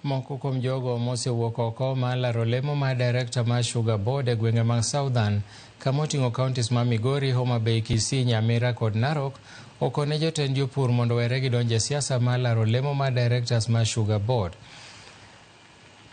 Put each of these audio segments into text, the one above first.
Moko kuom jogo mosewuok oko mar laro lemo mar director mar Sugar Board e gwenge mag Southern kama oting'o counties ma Migori, Homa Bay, Kisii, Nyamira kod Narok okone jotend jopur mondo owere gi donjo e siasa mar laro lemo mar directors mar Sugar Board.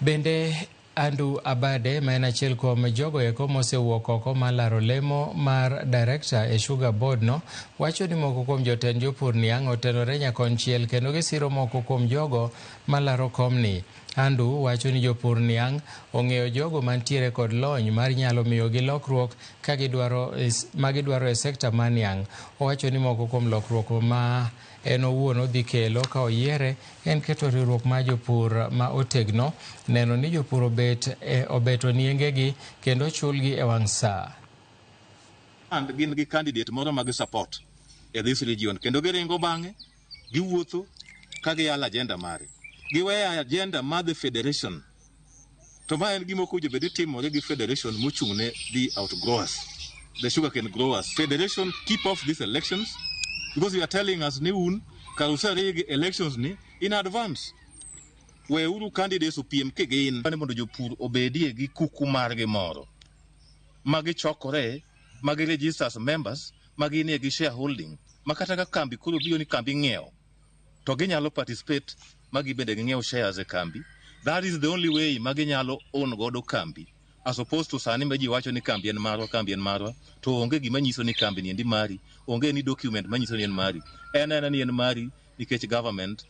Bende Andrew Abade ma en achiel kuom jogo eko mosewuok oko mar laro lemo mar director e Sugar Board no wacho ni moko kuom jotend jopur niang' otenore nyakonchiel kendo gisiro moko kuom jogo malaro komni. Andrew wacho ni jopur niang' ong'eyo jogo mantiere kod lony mar nyalo miyogi lokruok ka gidwaro ma gidwaro e sekta mar niang'. Owacho ni moko kuom lokruok ma en owuon odhi kelo ka oyiere en keto riwruok mar jopur ma otegno, neno ni jopur obet e, obeto niengegi kendo chulgi e wang' saa. And gin gi candidate moro ma gi support e this region kendo giringo bang'e giwuotho ka giyalo agenda mare giweyo agenda mar the federation to ma en gima ok owinjo bed ni timore gi federation mochung' ne the outgrowers the sugarcane growers federation keep off these elections because you are telling us ni un kar userig elections ni in advance weuru candidates opiem kigin ni mondo jopur obedie gi kuku margi moro ma gichokore ma gi register as members ma ginie gi shareholding ma kata ka kambi koro biro ni kambi ng'iewo to ginyalo participate ma gibende ging'iew shares e kambi. That is the only way ma ginyalo own godo kambi as opposed to sani ma ji wacho ni kambi en marwa, kambi en marwa, to onge gima nyiso ni kambi ni endi mari, onge ni document manyiso ni en mari. En ena ni en mari nikech government